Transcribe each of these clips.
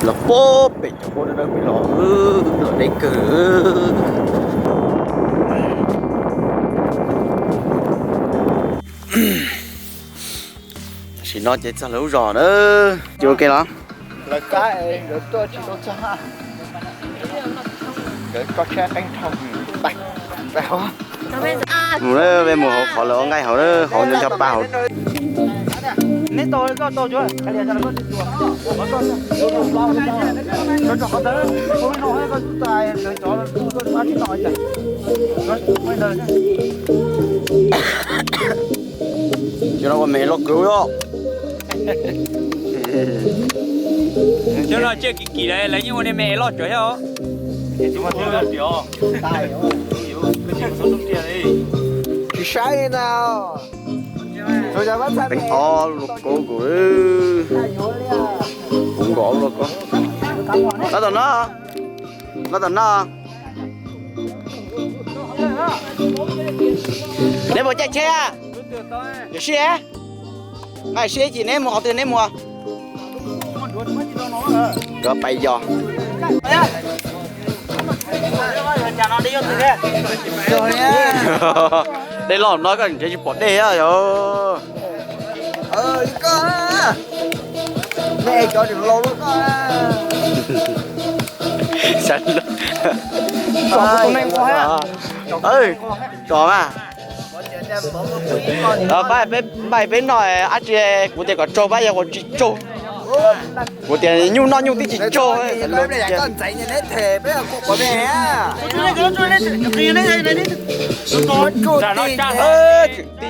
Los puag pem cov pob dawb dawb pem los, los deb kawg. Tam sim no ces txog lawv lub zos na. Ces ua ke los? Lawv kab nkawd tuaj tsis tau txog, nkawd koj tsheb qeeb dhau. Mus na, peb mus hauv qhov lawv ua nqaij hauv na, hauv nyob cov pa hauv. Cov no ua me loj kawg os. Cov no tsiaj kim kim lawv yeej ua me loj tsuas thiab os. Tsis saib li ntag. Teev ob lub lauj kaub nkaus, nkaus ob lub lauj kaub. Los tom no, los tom no. Neb puas caij tsheb? Yog siab, nqa siab ces neb mus qhov twg neb mus. Nkawd pais yos. Dej loj no koj nrhiav tsis pom dej yog. Tso mas. Npaj peb noj dab tsi, kuv tias kom tsaug pab yog kuv tsis tsaug. Kuv tias nyuj noj nyuj twb tsis tsaug. Tsis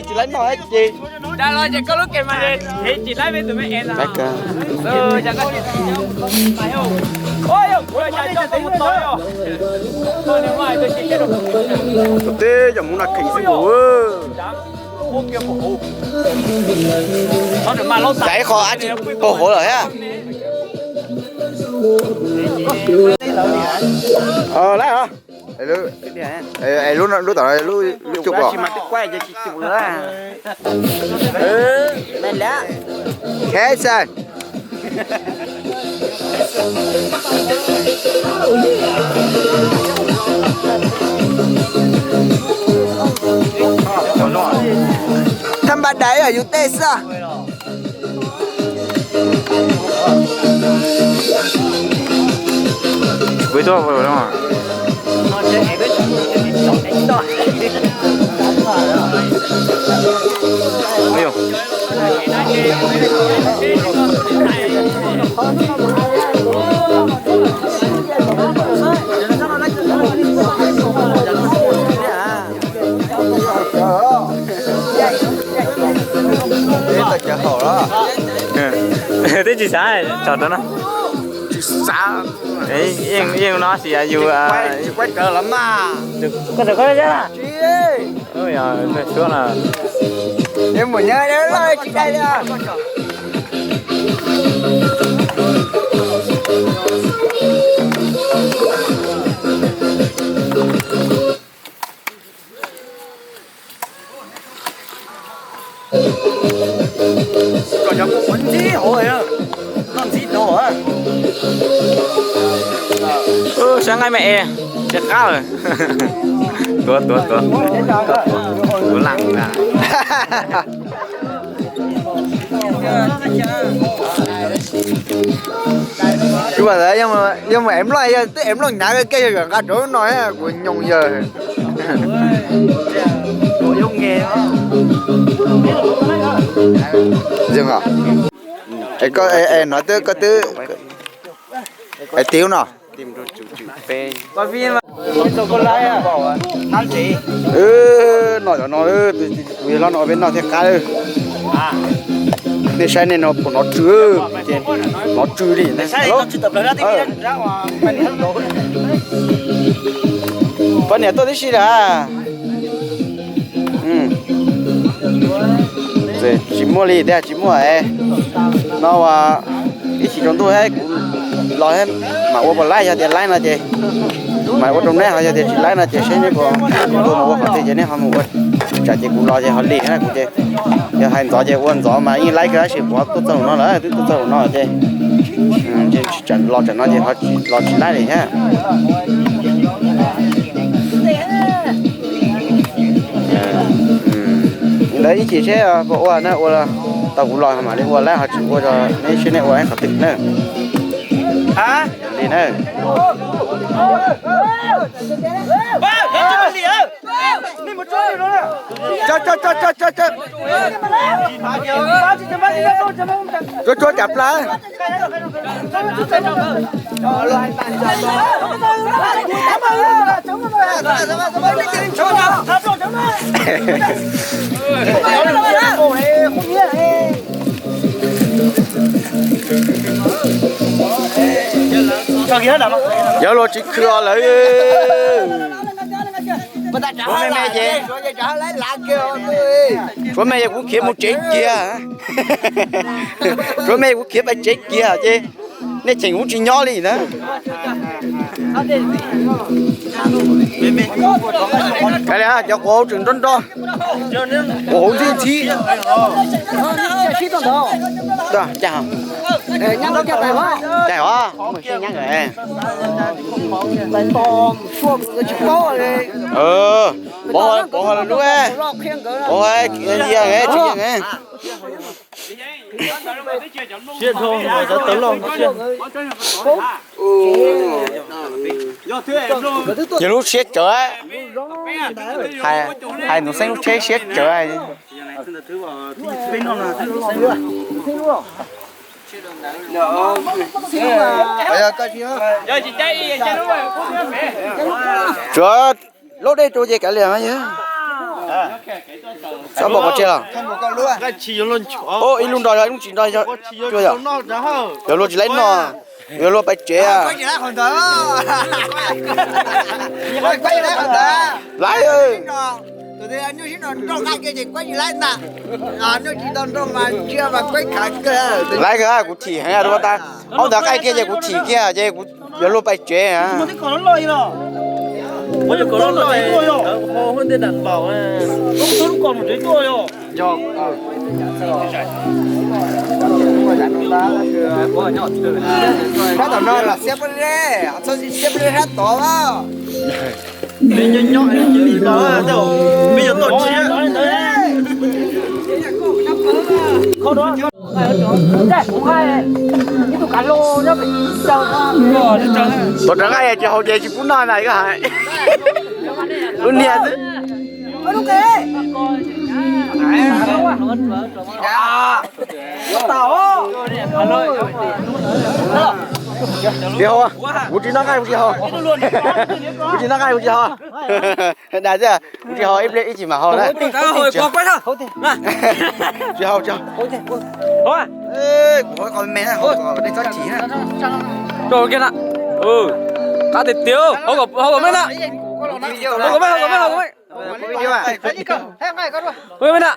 tsis laib noj ces. Twb yog mus no kheev xwb. Tsam ib qho dab tsi puag hauv lawm thiab. Laib os. Lub tom lub cuj pom. Thaj npaj dais yog yus tej xwb. Twb tsis xav tsom rau no. Yeej no xis yus. Koj tawm koj suab na. Saib nqaij me es, tsis qab lawm. Tuav, tuav, tuav. Tuav lam na. Yog mus ev nplooj, yog twb ev nplooj hnyav kiag yog nqa rau no kuv nyoo yawg. Hnov koj twb, koj twb, es tiv no. Noj cov no, kuv yog hlob no peb noj thiaj qab. Nej saib nej no puas hnov tsw, hnov tsw li. Poj niam tuaj tib si lawm. Tsis muaj li tiag, tsis muaj. No ua ib chim tsaus ntuj kuv los mam ua puas laib, yog tias laib no ces mam ua rau neb, ho yog tias tsis laib no ces seb neb puas ua mus ua qhov twg ces neb ho mus ua. Tsam ces kuv los ces ho li na kuv ces, yog hais ntxov ces ua ntxov mas yeej laib kawg tab sis kuv tuaj txog no lawm, twb tuaj txog no ces Los tsam no ces los tsis laib li thiab. Ntawd ib chim seb puas ua na, ua tau kuv los mam li ua lawm, ho tsis ua neb seb neb ua qhov twg na. Li na. Tsuag tsuag cas plab. Yawg luag tsis khw lawm. Suav me ces, suav me ces kuv khiav mus tsev kiag. Suav me kuv khiav pais tsev kiag ces nej cheem kuv tsis nyob li na. Kav liam, cov quav hauv tseem nrog nrog, quav hauv ntxhib ntxhib. Caij os, pov ho lub, pov ho tsis yeej. Ces lub siab tsawv, hais tus xeeb lub tsheb siab tsawv. Tsuav laub dej rau ces kav liam yog. Txhob npau qhov tseg los. Ib lub nrog yog ib lub tsis nrog yog. Yog luag tsis laib noj, yog luag pais tsev. Laib. Laib kawg, kuv thim heev rau tas. Ob ntawd qaij kiag ces kuv thim kiag ces kuv yuav luag pais tsev. Sab tom no los xiab pob zeb, txhob xiab pob zeb sab tod. Tuav rawv nqaij ces haus ces tsis pub noj na koj hais. Lub niag xwb. Tsis haus, kuv tsis noj nqaij kuv tsis haus. Kuv tsis noj nqaij kuv tsis haus. Dag xwb, kuv tsis haus ib pliag ib chim mam haus na. Tsis haus, tsis haus. Kuv haus qhov me na, haus kom dej txhob chim na. Rau kiag na. Qab tiag tiag, haus kom me na. Haus kom me, haus kom me, haus kom me. Haus kom me na.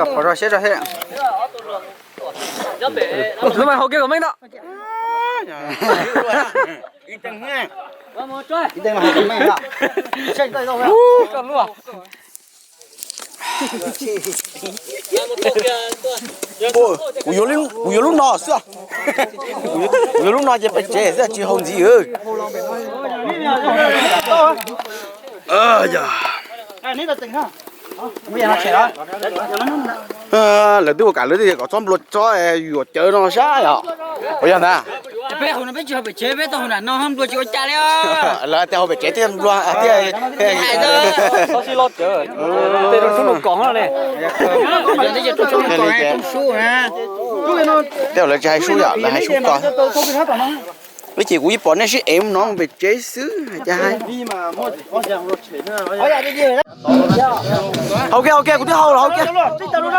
Qhov rau siab rau thiab. Haus kiag kom me na. Kuv yuav lub no xwb. Kuv yuav lub no ces pais tsev xwb tsis haus ntxiv. Lawv twb ua kam lawv tias kom txhob nplua tsob yuam cawv no sab yom. Ua yog ntag. Lawv tias haus pem tsev thiaj nplua thiaj. Tej lawv tsis hais sub yom, lawv hais sub ko. Ib chim kuv yeej pom nej sib ev mus no pem tsev xwb cas hais. Haus kiag, haus kiag, kuv twb haus los haus kiag. Sawv daws,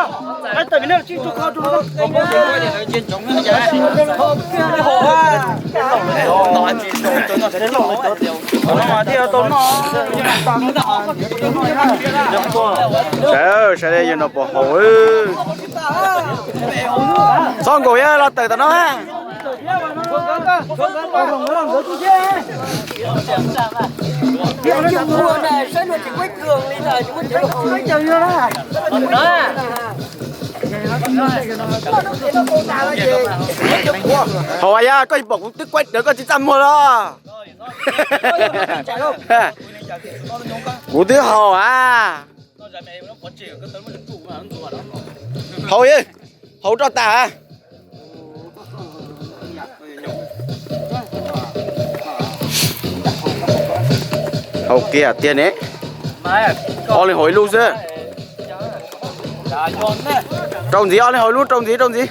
sawv daws yog no puas haus. Txhob nkaus, yog los tawm tom no. Haus ya, koj tsis pom kuv twb kuaib rawv koj tsis txaj muag los? Kuv twb haus a. Haus, haus roj tas. Haus kiag tiag ne. Ob leeg haus ib lub xwb. Rau ntxiv, ob leeg haus ib lub, rau ntxiv, rau ntxiv.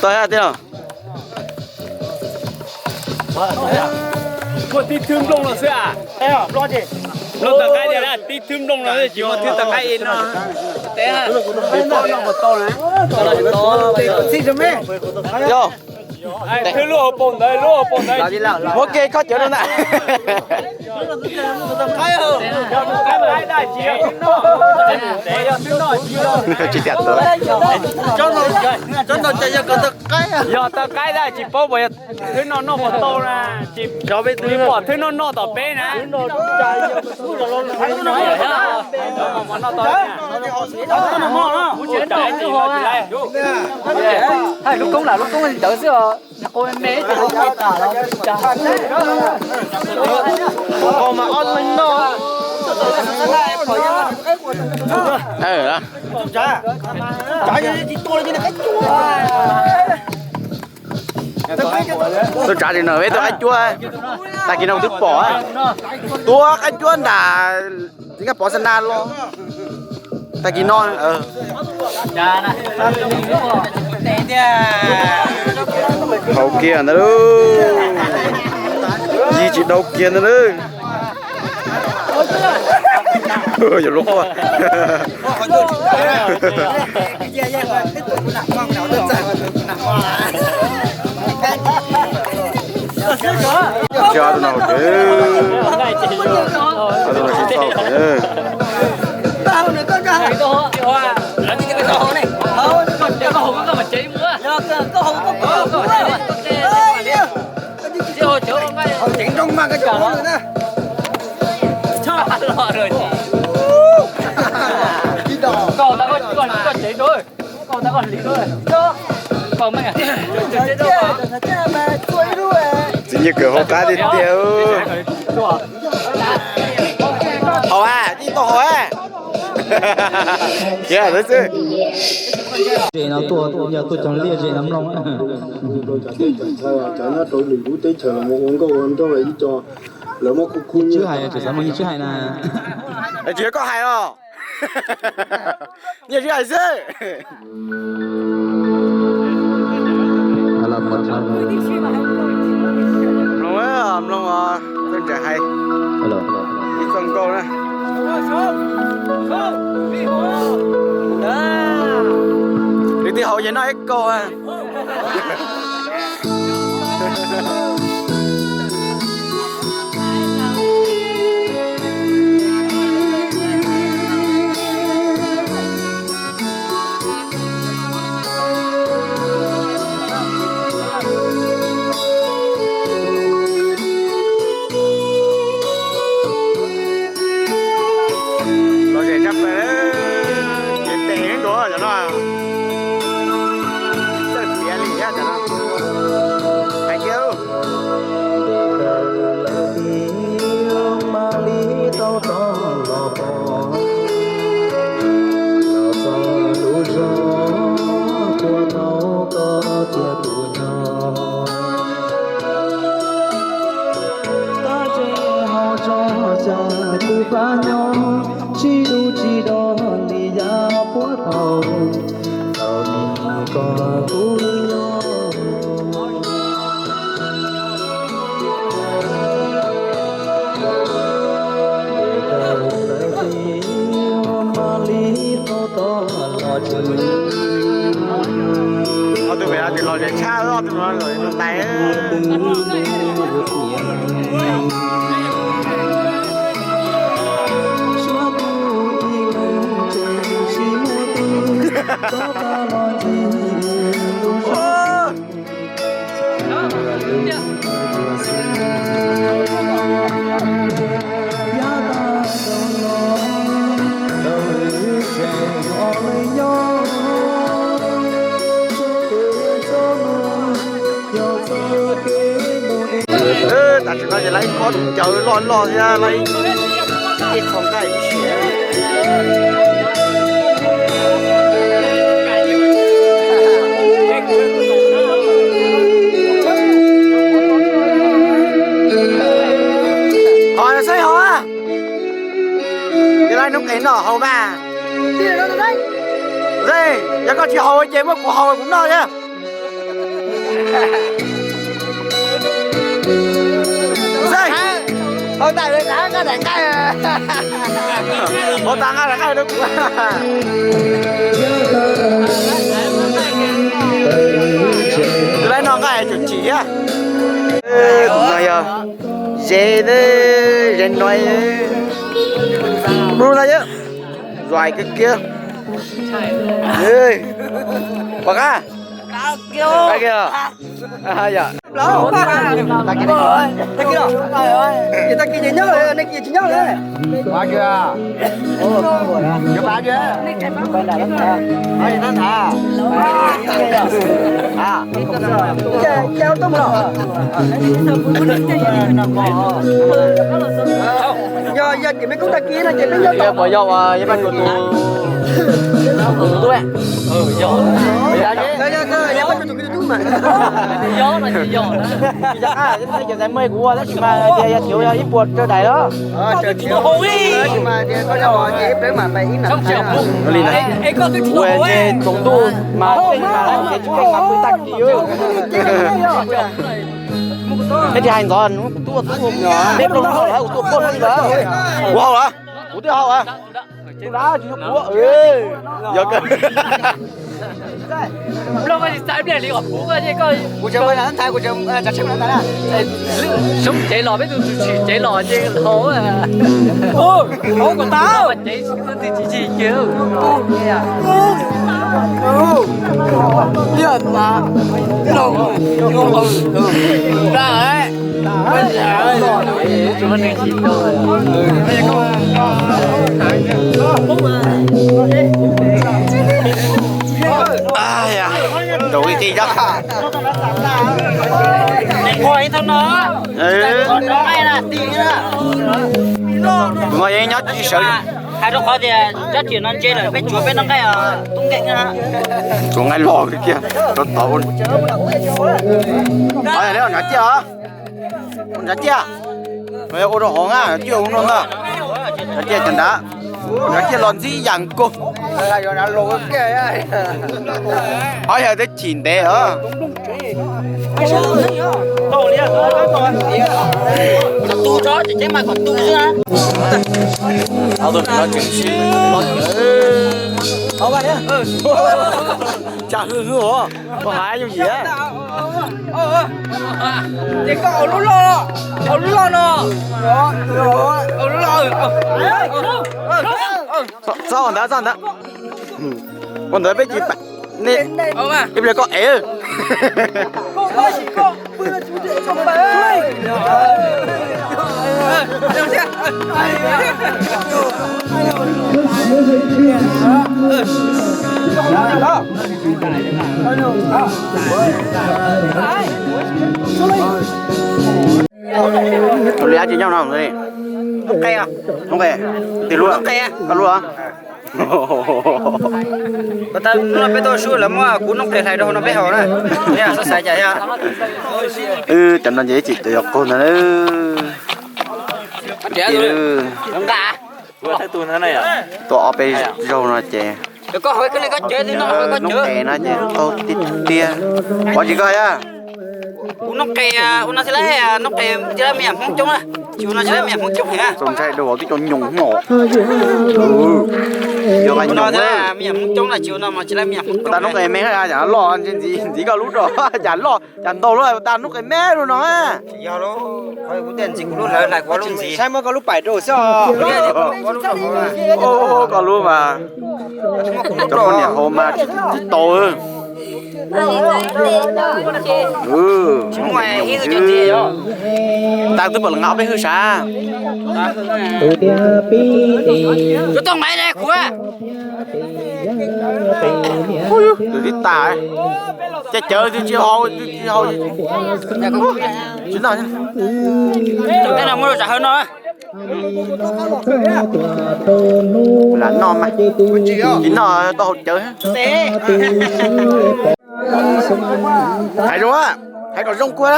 Tag tiag. Muaj tib thwb nplooj no xwb a. Nplooj tawv qaib tiag, tib thwb nplooj no tsis muaj thwb tawv qaib no. Thwb lub hauv paus ntawd, lub hauv paus ntawd. Muab kiag khob cawv rau ntag. Tsis tiam tawv. Yog tawv qaib tab tsis paub puas yog thwb no noj puas tau na. Tsis, tsis pom thwb no noj tom peb na. Hais lub koob lam lub koob ntawd xwb os. Tuaj tsav li no peb tuaj qaib cuab, tag kis no kuv twb pom tuaj qaib cuab nram Pov Xa Na los. Tag kis no haus kiag ntawd lauj, yig tsis dau kiag ntawd lauj. Yuav luag quaj. Tsis ob tug no, ob tug no tsis tau. Ceev nrooj mas koj cov na. Txiv Nyiaj Kawm hauv qab tiag tiag. Haus a, tsis tau haus a. Khiav xwb. Zem no tuaj, yog tuaj cog liaj zem no mloog. Cov nyob rau lwm lub teb chaws los ua nkauj ua nraug ib co, lawv muab khu khu nyiaj tswb hais, tsis xav mloog nyiaj tswb hais na. Tsis yog koj hais os. Nyiaj tswb hais xwb. Mloog, mloog os, txawj ntsais hais. Ib txoj nkauj na. Leej twg haus ces noj ib kaug. Lom zem tshaj plaws, ces tes ntuav cov no. Txawj piav li thiab cov no. Hais kiag. Lawv tias Mab Lis tau rov los pom, los txog lub zos puag thaum koj thiab kuv nyob. Tab tseem ho tso xyov kuv pab nyob, tsis dub tsis do li yav puag thaum, thaum nim koj kuv nyob. Ob tug pem no ces lom zem tshaj, ob tug no lom zem tus tais. Tam no ces lawv ib khob cawv loj loj thiab lawv ib qho nqaij tib si. Hos saib hos, ces lawv hnub qes noj haus mas. Yog koj tsis haus ces muab kuv haus kuv noj thiab. Hauv tas nqa daim nqaij, hauv tas nqa daim nqaij rau kuv. Lawv noj nqaij tseem tsim thiab. Tus no yog Ze, Ze no, lub no yog zuais kiag kiag. Pom qab, qab kiag. Yog, yog tias mej koob tag kis no ces peb nyob puas yog, yog pab tus tus tub, yog, yog pab tus tus tub mas. Yog no ces yog. Cov mej kuv ua tab sis mas tias yog txiv yog ib puas rau daim los. Ua li ntawd, ua ces tsaus ntuj mas tej mas ces tsis keej mas pw tag kis. Peb tsis hais ntxov, kuv tuaj tuaj, peb plaub hau lawm kuv tuaj poj no li lawm. Kuv haus lawm, kuv twb haus lawm. Tus dab tsis yog kuv, yog kawg. Soob cev los peb tus tsis cev los ces haus. Haus kom tas. Cev tsis tsis ces Rau ib qij zog. Tus no yeej nyob tsis sawv. Hais rau qhov tias cov riam no ntse lawm peb tsuav peb noj nqaij tub nkeeg na. Tsuav nqaij loj kiag rau tod. Nrad ciaj, nrad ciaj. Ua rau hauv na, ciaj ua no ntag. Nrad ciaj cov nrad, nrad ciaj los ntxim yam nkaus. Ob yam twb chim ntev os. Tsam hwj hwj os, koj hav yooj yim. Ces koj ua lub loj, ua lub loj no. Txhob ua ntawd, txhob ua ntawd. Ua ntawd peb tsis, ib pliag koj ev. Tus li ab tsis nyob no li. Hnub qe, hnub qe, tis lub, koj lub. Hnub no peb tuaj su lawv muab kuv hnub qe hlais rau hauv no peb haus na. Xav xaiv cas thiab. Wb cov no ces ib txwm cov yog qaug ntag. Tua ob peb zaug no ces hnub qe no ces qaug tiag tiag. Pov tsis koj thiab. Kuv hnub qe, ua no tsis laib, hnub qe tsis laib me nyuam Hmoob coob na. Tsis ua no tsis laib me nyuam Hmoob coob heev. Txaus ntshai dua tib co nyoos hmo. Yog ua no me nyuam Hmoob coob na, tsis ua no mas tsis laib me nyuam Hmoob coob. Tag hnub qe me, cas loj ntse ntxiv, ntxiv koj lub rau, cas loj cas ntau lub, tag hnub qe me lub no. Yog lauj, kuv tias ntxiv kuv lub hlawv hlais kuv lub ntxiv. Saib muab koj lub paim rau xwb os. Koj lub mas, cov poj niam haus mas tsis tau. Tag twb pom lawv nqa peb hwj sav. Tus tib tas, caij cawv twb tsis haus, twb tsis haus. Tsis noj, muab rau tsam hawv no. Lam noj mas, tsis noj tau haus cawv. Hais zoo, hais kom zoo kuj.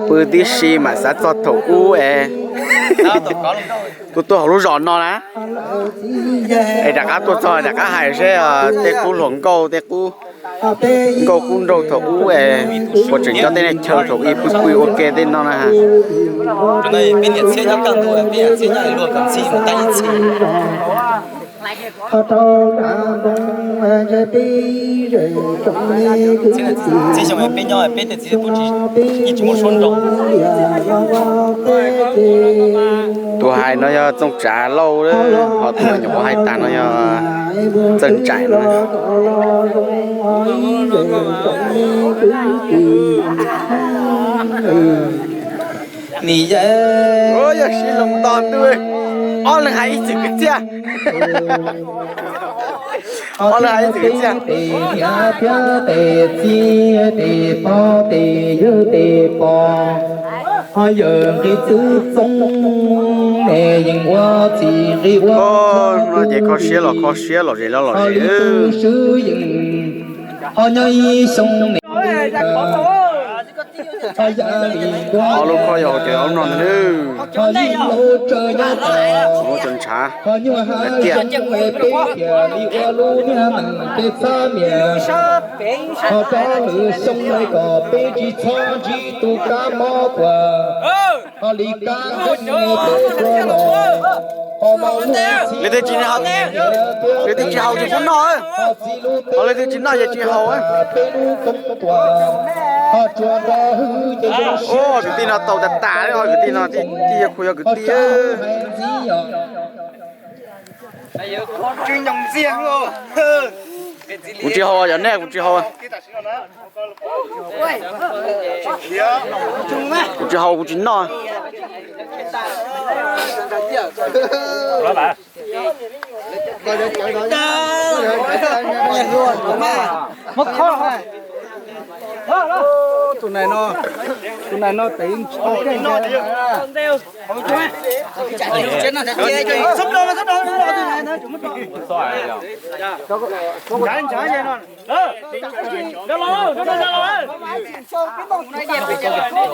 Pw tib si mas xav txog thaum ub es tuaj tuaj hauv lub zos no na, es rov qab tuaj txog rov qab hais seb tej qub hluas nkauj, tej qub nkauj qub nraug thaum ub es puas tseem nco tej neeg chaw thaum ub pw pw ua ke tej no na. Txij xyoo peb nyob peb tej txiv tub tsis, yeej tsis muaj suab nrog. Tus hais no yog Txooj Tsav Lauj, ho tus nyuam qhuav hais tas no yog Txawj Ntsais no. Yog sib hloov nto ntuj, ob leeg hais ib txwm kwv txhiaj. Ob leeg hais ib txwm kwv txhiaj. Tes niam thiab tes txiv, tes pog tes yawg tes pog, ho yawm nqi txwv txoob, es yeej ua txim nqi ua. No ces kho siab los kho siab, lom zem los lom zem. Ho nyob ib xyoo ne, ob lub khob yog hauv ces ob no ntag. Ua cov ntshav tiag. Peb tiam li ua lub niag neeg peb txhab mias, ho rov lwm xyoo kom peb tsis txhob ntsib tus kab mob puas, ho li kab nqeeb peb tua los. Leej twg tsis, leej twg tsis haus tsis pub noj, ho leej twg tsis noj ces tsis haus. Kwv tij no tau tas tas, kwv tij no tij yog khu yog kwv tij. Kuv tsis haus cov nej, kuv tsis haus. Kuv tsis haus, kuv tsis noj. Tus nais no, tus nais no teev ntshav.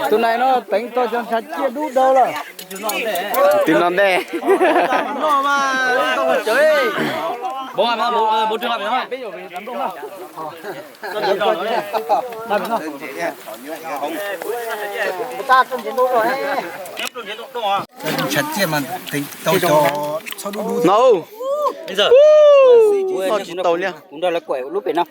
Tus nais no teev tau cov ntshav ciaj dub dau lawm. Tus no ntej. Ntshav ciaj mas teev tau cov txhob dub dub. No, noj tsis tau li. Kuv nrog lawv kuaim lub pem no.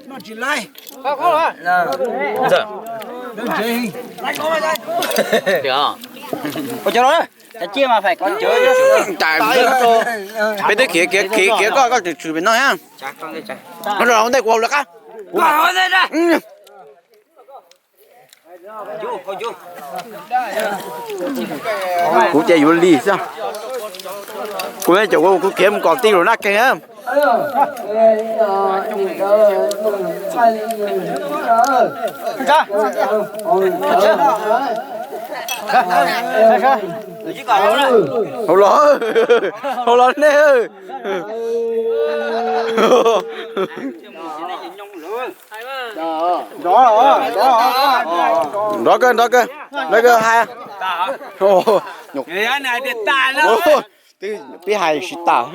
Peb twb khiav khiav khiav koj, koj tseem tshwm pem no thiab. Koj rau hauv ntej kuv hauv lawv qab. Kuv ces yuav lig xwb. Kuv cov kuv khiav mus kom tij lus naj keeg. Hauv los, hauv los nej. Nrov kawg, nrov kawg, nrov kawg hais. Peb hais siv tas.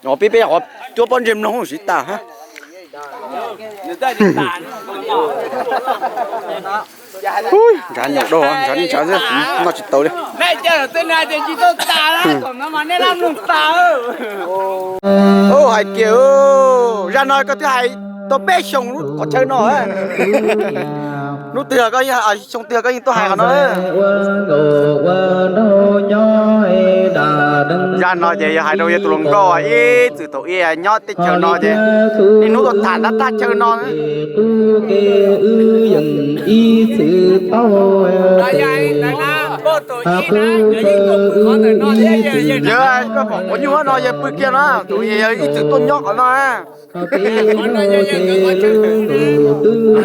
Peb peb qhov cuab pob ntseg mloog siv tas. Ntshav nyuam dua, ntshav ntshav xwb, noj tsis tau li. Hais tias zaj no koj twb hais tau peb xyoos lub qhov chaw no. Hnub twg koj, xyoo twg koj yeej tuaj hais qhov no. Zaj no ces yog hais rau yog tus hluas nkauj ib txwm thaum ub nyob teb chaws no ces niaj hnub tuaj tham tab thaj chaw no. Yog koj pom quav nyuj no yog pw kiag no, tus yog ib txwm tuaj nyob qhov no. Twb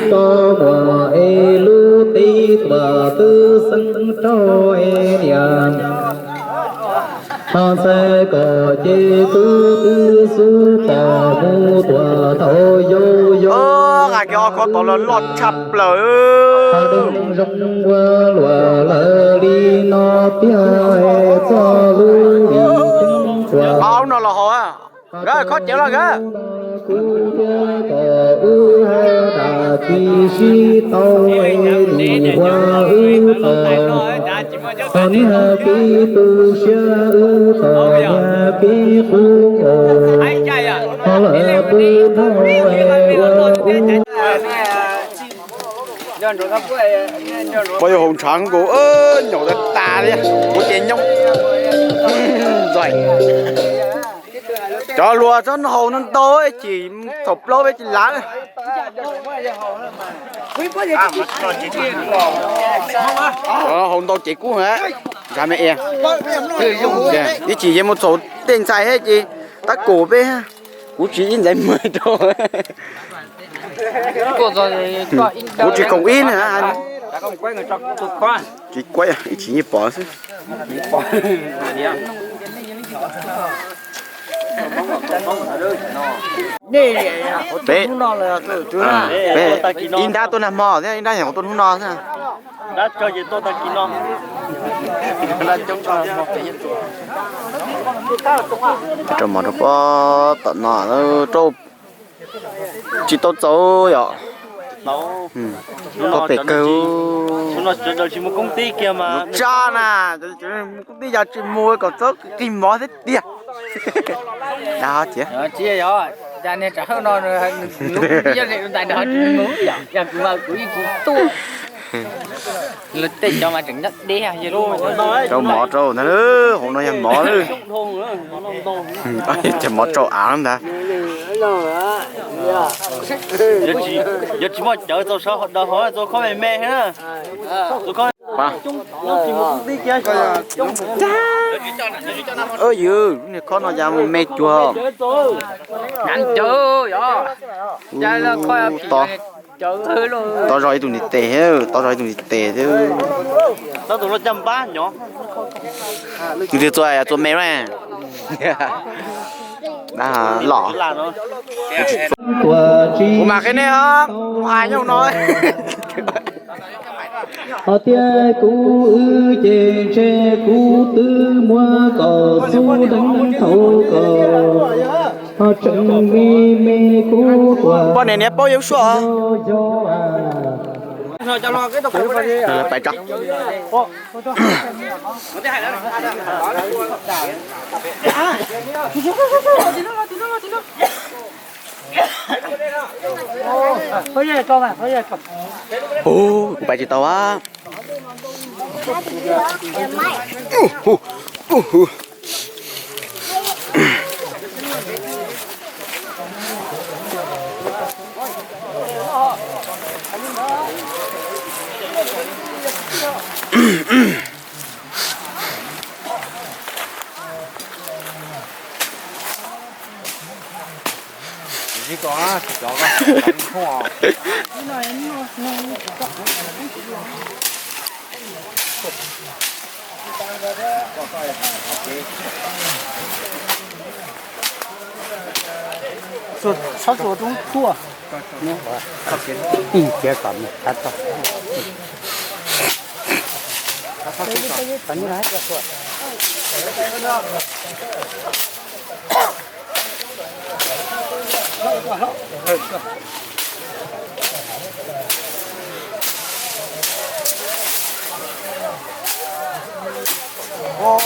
tso muag es lub teb tuam twb xeeb rau es niam. Ho ntxhais kom ces tub twb xub pom mus tuam tau yau yau. Nqa kiag ob khob tod los loj tshaj plaws. Zoo ua luam lawv li no tiag txoj lub vim ceeb tuam. Ob no los haus. Nkawd khob cev los nkawd. Kuv thiab kom wb hais dab tsi sib tau es tus ua wb tau. Ho niag pib tu siab wb tau niag pib qub os. Ho lawv pub nrog ua wb. Pog yuav haus ntshav nkaus, nyaum tas tas li, kuv ces nyob. Cov hluas txhob haus ntau ntau, ib chim thaum plaub peb tsis lav. Cov haus ntau ces kub heev, ntshav me es. Ib chim yog mus txhaum tej ntxhais thiab ces tab kaum peb, kuv tsis ib ntxhais muag rau. Kuv tsis khoom ib na. Tsis kuab, ib chim yeej pom xwb. Peb, peb ib nrab tuaj nag hmo thiab ib nrab nyuam qhuav tuaj hnub no xwb. Rau mov rau pob tom no, rau tsis tau txaus yom. Koj pem kawg. Tsab na, mus koob tij yog tsis mus kom txhob qig mov thiab tiag. Dag tiag. Rau mov rau ntag, hauv no yog mov lawm. Ces mov tsau av ntag. Yog tsis muaj cawv txaus sawv daws hov txaus khob me me. Ywg, lub niag khob no cas mus me cuag. Tod zog ib tug niag tes thiab, tod zog ib tug niag tes thiab. Tus twg txua, txua me na. Los. Kuv mam qhia nej os, kuv hais nyob no. Ho tias kuv wb ces ntshe kuv twb muab kom xub deev thaum kom ho tseem me me kuv tuaj. Poj niam niam paub yau suaj. Pais tso. Ub, kuv pais tsis tau a. Txhob tsuas roob tuaj.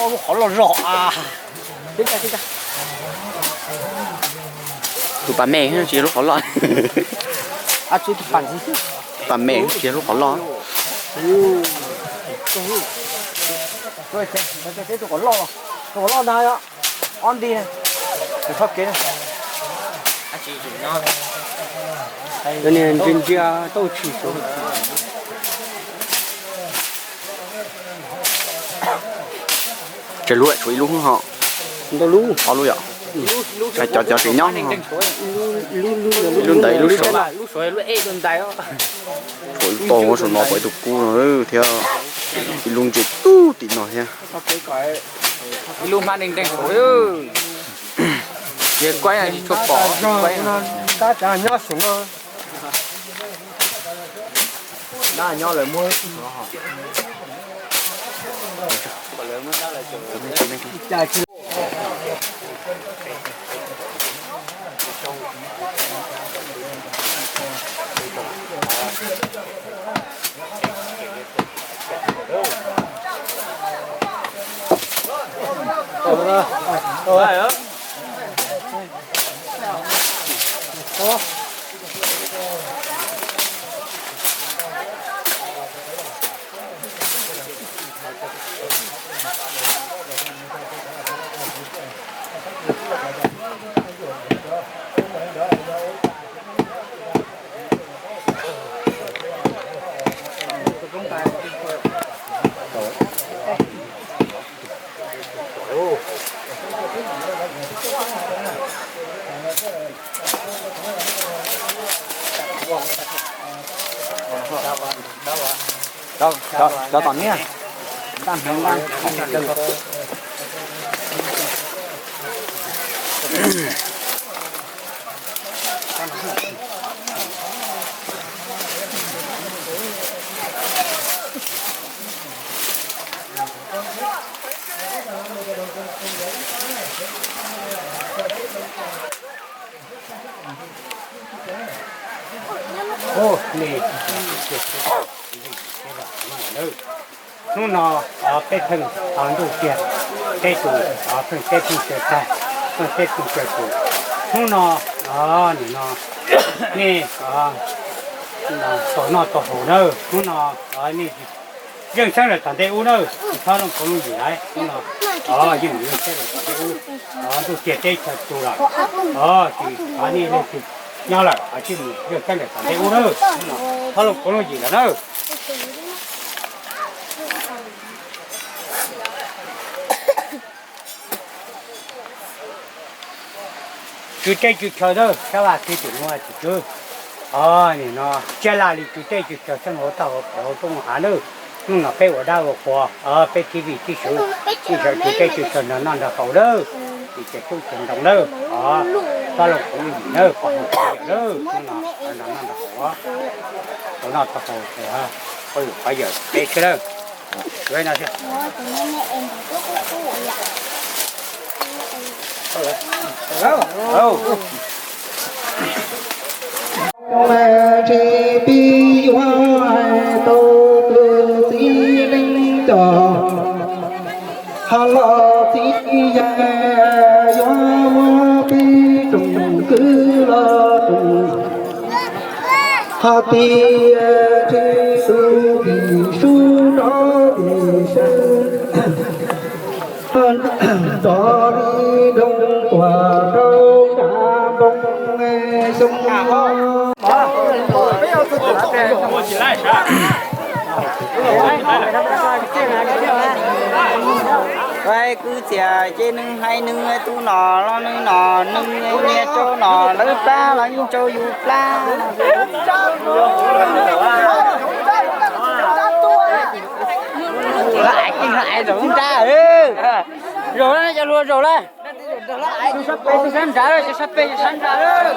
Lub qhov loj zog a. Tus pas me tsis yog lub qhov loj. Tus pas ntxiv xwb. Pas me tsis yog lub qhov loj. Tus qhov loj, tus qhov loj ntag, ob nti, tus txhob kev. Cov niag ntsia ntsia tau tsis xyov. Tsawg lub, tshuav ib lub ho. Ntau lub. Ob lub yom. Cov, cov tseem nyob no. Ib lub ntawd ib lub saud. Tshuav ib tog saum no pom ib tug kub no thiab. Ib lub ntsia tub tim no thiab. Ib lub hmab nteeg nteeg saud. Yog kuaib tsis tshua pom. Tab nyob saum no. Nyob lawv muab. Cov tom niaj. Hnub no peb pheej ntuj tiag, peb tus pheej teb pheej tsaws tag, pheej teb pheej tsaws tus. Hnub no nim no nej tau noj tau haus nawb, hnub no nej yeej saib lawm tom ntej ub nawb, tsis txhob looj koob looj yim lawm, hnub no yeej yeej saib lawm tom ntej ub, ntuj tiag teb chaws tu lawm, tsis thov nej leej twg nyob lawm, yeej saib lawm tom ntej ub nawb, txhob looj koob looj yim lawm nawb. Tsw teb tsw chaw nawb, sab laj tib tim muaj tim tswb. Nim no tsiaj laj li tsw teb tsw chaw xeeb hauv toj hauv pem hauv roob hauv hav nawb. Hnub no peb ua dab ua qhua, peb thib vij thib sub, ib sawv tsw teb tsw chaw nrog noj nrog haus nawb. Tim ces tub ces ntoo nawb, txhob looj koob looj yim nawb, poj hu poj yawm nawb, hnub no nrog noj nrog haus, tau noj tau haus, poj hu poj yawm peb sawv nawb. Tsis pib yuav tau tus txiv neej coj, ho los txiv yawg yuav muab peb tsoom kwv los tsoom, ho tias tsis tus tim sub rov tim sawv. Rov li nroo tuaj rau nram npoo xyoo. Kwv txiv ces neeg hais neeg tub no los neeg no neeg nyias rau no lawv plab los yeej rau yus plab. Ais, ais zaum nrad, zaum na, cov hluas zaum na. Tus sab pem tus sab nrad, tus sab pem tus sab nrad.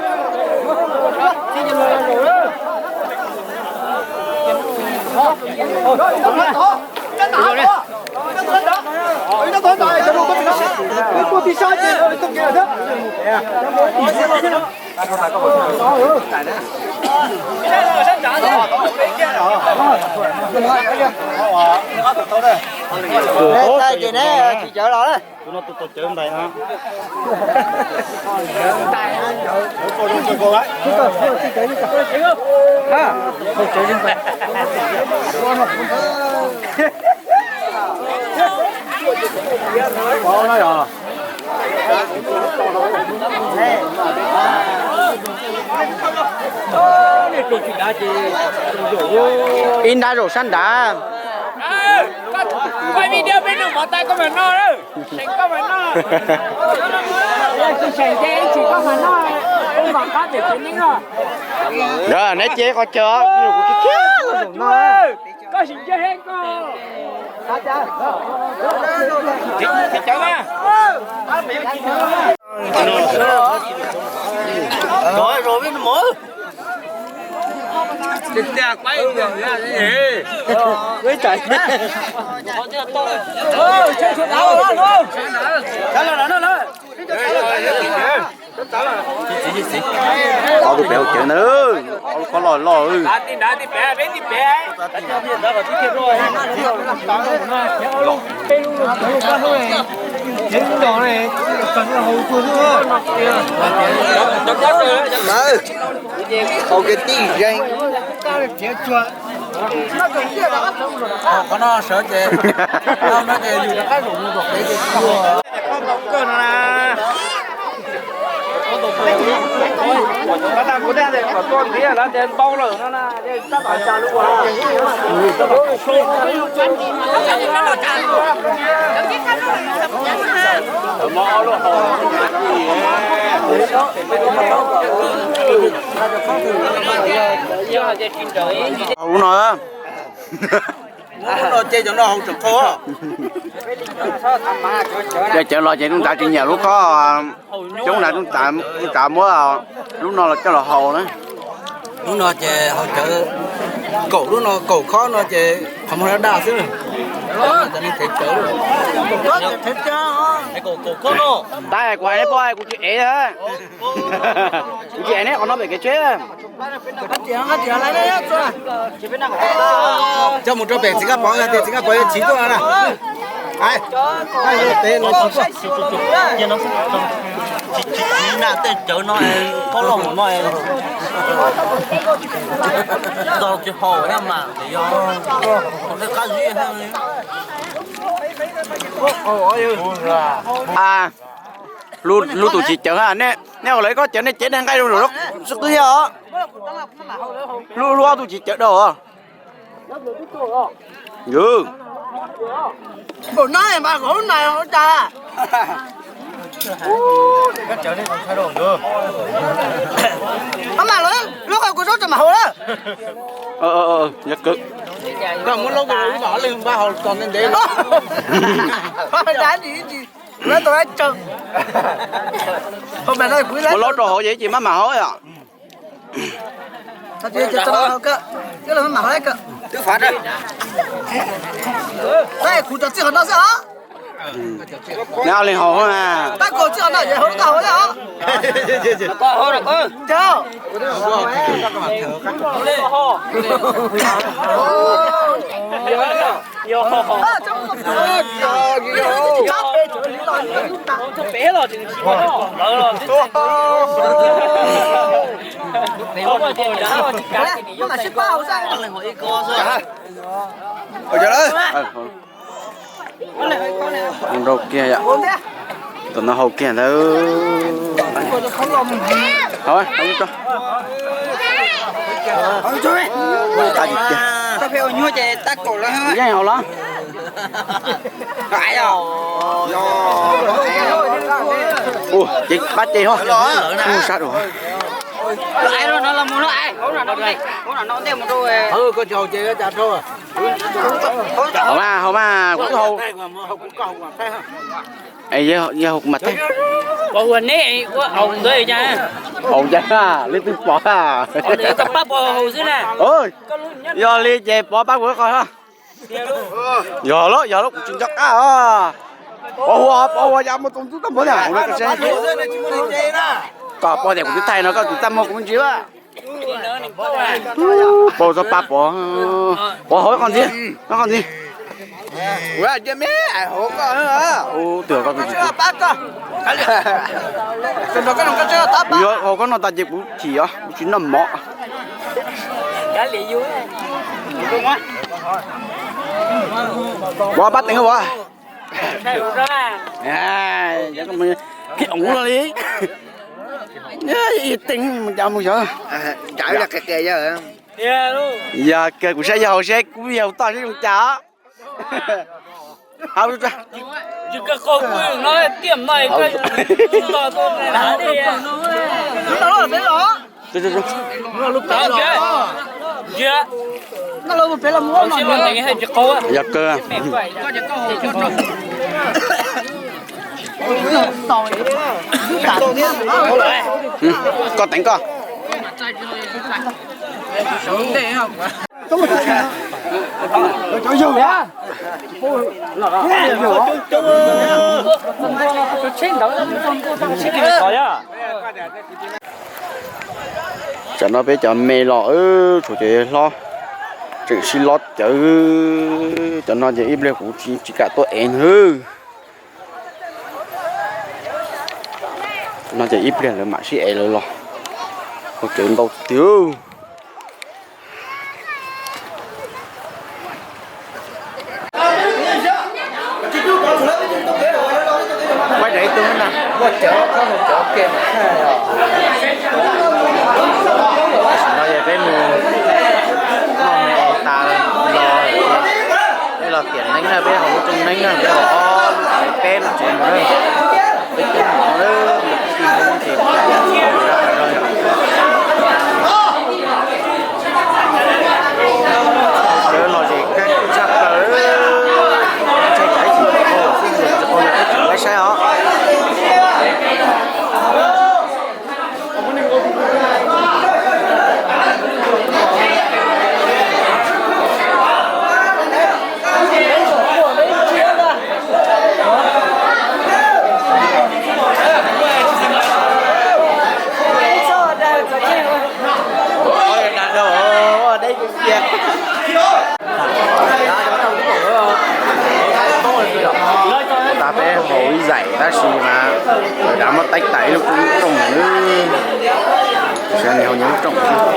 Tus no tus tau cawv ntais no. Ib nrab zaum sab nrad. Yog neb cia qhov chaw, kuv khiav khiav los zaum no. Ob tug pem hauv cawv ntag, ob lub khob loj loj. Hauv kev tij zeeg. Qhov no sawv ces, no ces yus rov qab zaum mus tom kev ces tsis tau. Kuv tej kom tuaj ntiav lawv tias ntau lawm no na, tab tom cas lub ua. Ub no, ub no ces cov no haus tseem qau. Cov cawv los ces tub ntxav tsis nyiam lub khob coob na, tub ntxav muab lub no los coj los haus na. Lub no ces haus cawv, kaum lub no kaum khob no ces qhov muag daj daj xwb. Tab kuv hais nej paub, kuv tsis ev, kuv tsis ev neb qhov no pem kev tsheb. Coj mus rau pem txiv Nkaj Pov, tias txiv Nkaj Pov yuav chiv tuaj na. Tsis chiv na, tej cawv no qab loj mus no, tsis haus na mas yog qab zib. Lub tus tsis cawv, nej ua lawv kob cawv nej cev daig nqaij rau lawm xwb qwb thiab os. Lub, lub ob tug tsis cawv rau os. Npaum no mas kuv hauv na cas. Lub qhov kuv zaub tseem mam haus lawm. Koj muab lub, lub mam haus txog ntev ntev. Dab tsi tsis, lawv tau dab tsi. Muab lub rau hauv ces ib ce maj mam haus yom. Kuv cov txij qhov no xwb os. Neb ob leeg haus na. Tab kuv txij qhov no, haus, haus. Nrau kiag yom. Tam no haus kiag ntawd. Yeej haus los. Ua ces qab ces ho. Mus sab dua. Haus mas, haus mas, kuv twb haus. Yog haus mas thaij. Pov ua neb ua aus ntawd cas. Aus cas leej twg pom a. Koj pab pov haus xwb na. Yog li ces pov pab kuv qhov. Yog lawm, yog lawm, kuv tsis nco qab os. Pov ua, pov ua yam muaj txoos ntxub tag npaum na. Koj pom tias kuv twb thaij no koj tus txaj muag kuv ntsis a. Pov txhob pab pov. Pov haus ib qho ntxiv, ib qho ntxiv. Ua cia me hauv koj, ua twg koj, pab koj. Kuv yuav hauv koj noj tas ces kuv chim os, kuv tsis noj mov. Ua pab teev ua. Pib ua li. Teev mus cas mus xyov. Yog kiag kuv saib yog hauv seb kuv yog toj seb zoo cas. Yog kawg. Koj teev koj. Tsam no peb cov me los, tshuav cov hlob tseem sib lob cawv. Cov no ces ib pliag kuv tsis kam tuaj ev nawb. No ces ib pliag lawv mam sib ev lawv los. Ua cawv ntau tiag. Tam sim no peb mus noj mov tas los, peb los tiam neeb na, peb haus lub rooj neeb na, peb haus ob lub tsev, peb lub tsev mus na. Peb coob mus na, coob ces cov lom zem kab tshaj plaws, ntshai tsam ib txhis tsis qaug xwb, tsis qaug yog peb tsis laib saib os. Ua tas peb haus ib zaim tab sis mas lawv rov muab taib tas ib lub rooj nawb. Sawv daws haus nyob lub rooj.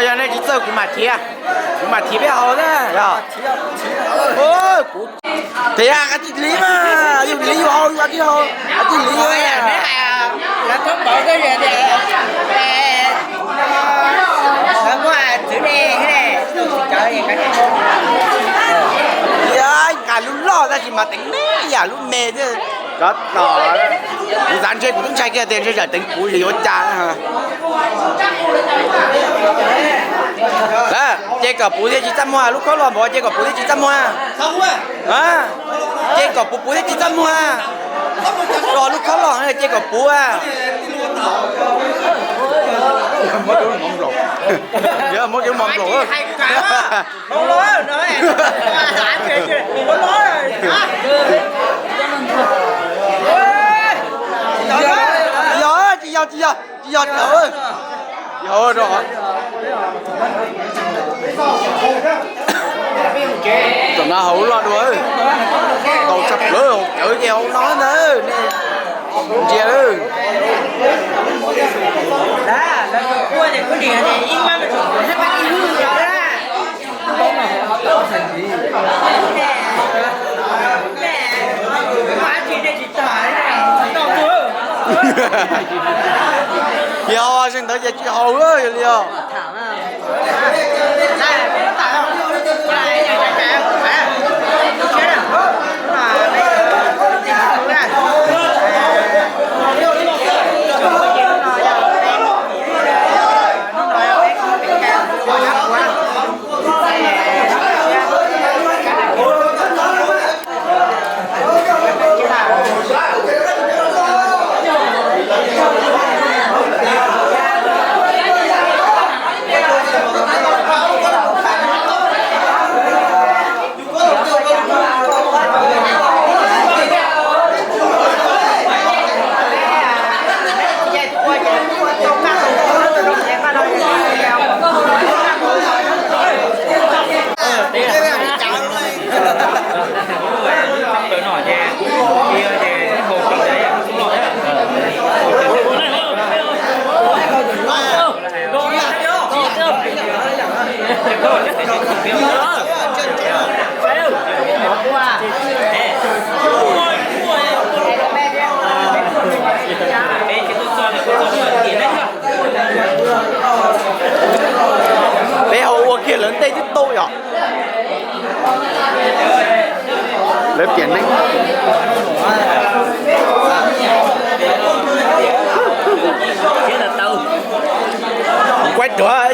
Yog nej tsis txawj kuv mam thiab, kuv mam thiab peb haus na. Kuv thiab, kav tsij liv mas, yus liv yus haus, yus kav tsij haus, kav tsij liv. Yog nqa lub loj tab sis mas teev me yam lub me thiab. Cov no, kuv xav ntshe kuv twb ntshai kiag tias ntshe yawm teev kuv yuav ua cas. Ces kom puv thiaj tsis txaj muag, lub khob loj npaum ces kom puv thiaj tsis txaj muag. Ces kom puv puv thiaj tsis txaj muag. Lub khob loj ces kom puv. Yog muab cov mov nplaum. Yog, tsis yog, tsis yog, tsis yog, tsis yog. Tam no haus loj dua, tau tshaj plaws, haus cawv ces haus no ntag. Ntsia lawm. Yog zeeg ntawd ces tsis haus yog li os. tau yom. Lawv piam neeb. Kuaib ruam